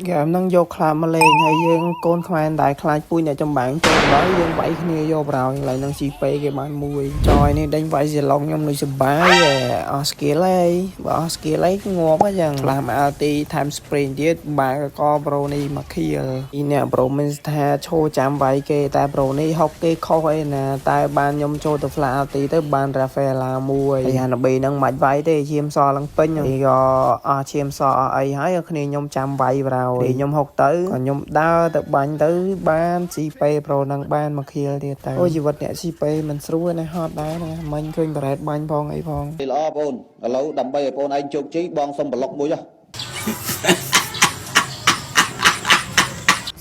ហ្គេមហ្នឹងយកខ្លាមកលេងហើយយើងកូនខ្មែរមិនដែលខ្លាចពូជអ្នកចម្បាំងចូលដល់យើងវាយគ្នាយកប្រោយកន្លែងហ្នឹង CP គេបានមួយចយនេះដេញវាយស៊ីឡុងខ្ញុំដូចសបាយអស់ skill ហើយបើអស់ skill ហើយងាប់ហ្នឹងចឹងខ្លះមក ulti ថែម sprint ទៀតបាកក bro នេះមកខៀលពីអ្នក bro មានថាឈោចាំវាយគេតែ bro នេះហុកគេខុសអីណាតែបានខ្ញុំចូលទៅ flash ulti ទៅបាន Rafaela មួយហើយអានប៊ីហ្នឹងមិនវាយទេឈាមសឡើងពេញហើយក៏អស់ឈាមសអស់អីហើយគ្នាខ្ញុំចាំវាយប្រោយខ្ញុំហុកទៅក៏ខ្ញុំដើរទៅបាញ់ទៅបាន CP Pro នឹងបានមកខៀលទៀតទៅអូជីវិតអ្នក CP មិនស្រួលណាហត់ដែរណាមិញឃើញបារ៉េតបាញ់ផងអីផង ល្អបងឥឡូវដើម្បីឲ្យបងឯងជោគជ័យបងសុំប្លុកមួយចុះ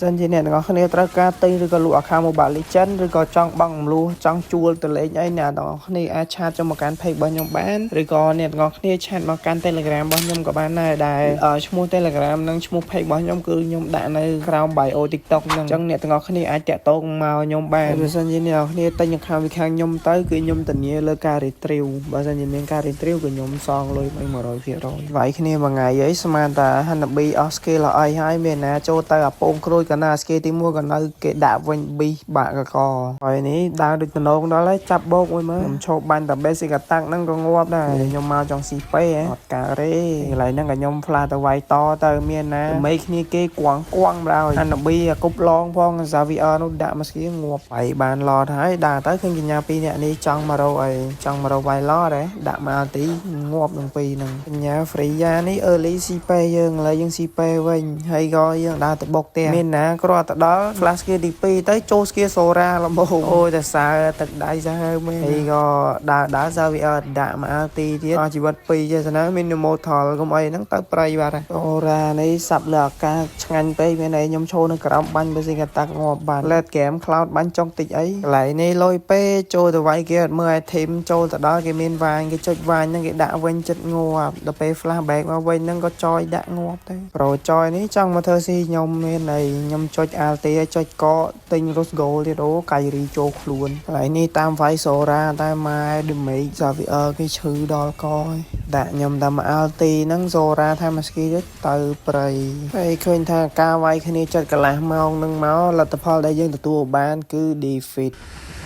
សិនជាអ្នកទាំងអស់គ្នាត្រូវការទិញឬក៏លក់ account Mobile Legends ឬក៏ចង់បង់រំលោះចង់ជួលទៅលេងអីអ្នកទាំងអស់គ្នាអាច chat ចូលមកកាន់ page របស់ខ្ញុំបានឬក៏អ្នកទាំងអស់គ្នា chat មកកាន់ Telegram របស់ខ្ញុំក៏បានដែរដែលឈ្មោះ Telegram និងឈ្មោះ page របស់ខ្ញុំគឺខ្ញុំដាក់នៅក្រោម bio TikTok ហ្នឹងអញ្ចឹងអ្នកទាំងអស់គ្នាអាចតាក់ទងមកខ្ញុំបានបើសិនជាអ្នកទាំងអស់គ្នាទិញ account ពីខាងខ្ញុំទៅគឺខ្ញុំធានាលើការ retrieve បើសិនជាមានការ retrieve គឺខ្ញុំសងលុយវិញ100%វាយគ្នាមួយថ្ងៃអីស្មានតា Hanabi អស់ skill អីហើយមានណាចូលទៅអាពងក្រួយកណា skill ទី1ក៏នៅគេដាក់វិញប៊ីសបាក់កកហើយនេះដើរដូចតំណងដល់ហើយចាប់បោកមួយមើលខ្ញុំឈប់បាញ់តែ basic attack ហ្នឹងក៏ងាប់ដែរខ្ញុំមកចង់ស៊ីពេហ៎អត់កើតទេកន្លែងហ្នឹងក៏ខ្ញុំ flash ទៅវាយតទៅមានណាមេគ្នាគេគួងគួងដល់ហើយ Hanabi អាគប់ឡងផង Xavier នោះដាក់មក skill ងាប់ហើយបានឡតហើយដើរទៅឃើញកញ្ញាពីរនាក់នេះចង់មករកអីចង់មករកវាយឡតហ៎ដាក់មកទីងាប់ទាំងពីរហ្នឹងកញ្ញា Freya នេះ early CP យើងឥឡូវយើង CP វិញហើយក៏យើងដើរទៅបុកផ្ទះមានណាគ្រាន់តែដល់ flash skill ទី2ទៅចូល skill Sora ល្មមអូយតែសើទឹកដៃសាហាវមែនហើយក៏ដើរដើរ Xavier ដាក់មកទីទៀតអស់ជីវិត2ចេះណាមាន Immortal កុំអីហ្នឹងទៅព្រៃបាត់ហើយ Sora នេះសាប់លើអាកាសឆ្ងាញ់ពេកមានអីខ្ញុំឈរនៅក្រោមបាញ់បើសិនកាតាក់ងាប់បាត់ late game cloud បាញ់ចុងតិចអីកន្លែងនេះលុយពេកចូលទៅវាយគេអត់មើល item ចូលទៅដល់គេមានវាញគេចុចវាញហ្នឹងគេដាក់វិញចិត្តងាប់ដល់ពេល flashback មកវិញហ្នឹងក៏ចយដាក់ងាប់ទៅប្រូចយនេះចង់មកធ្វើស៊ីខ្ញុំមានអីខ្ញុំចុច alt ឲ្យចុចកទិញ Rose Gold ទៀតអូកាយរីចូលខ្លួនកន្លែងនេះតាមវាយ Sora តែម៉ែ damage Xavier គេឈឺដល់កហើយដាក់ខ្ញុំតាម alt ហ្នឹង Sora ថាមកស្គីទៀតទៅព្រៃហើយឃើញថាការវាយគ្នាចិត្តកន្លះម៉ោងនឹងមកលទ្ធផលដែលយើងទទួលបានគឺ defeat។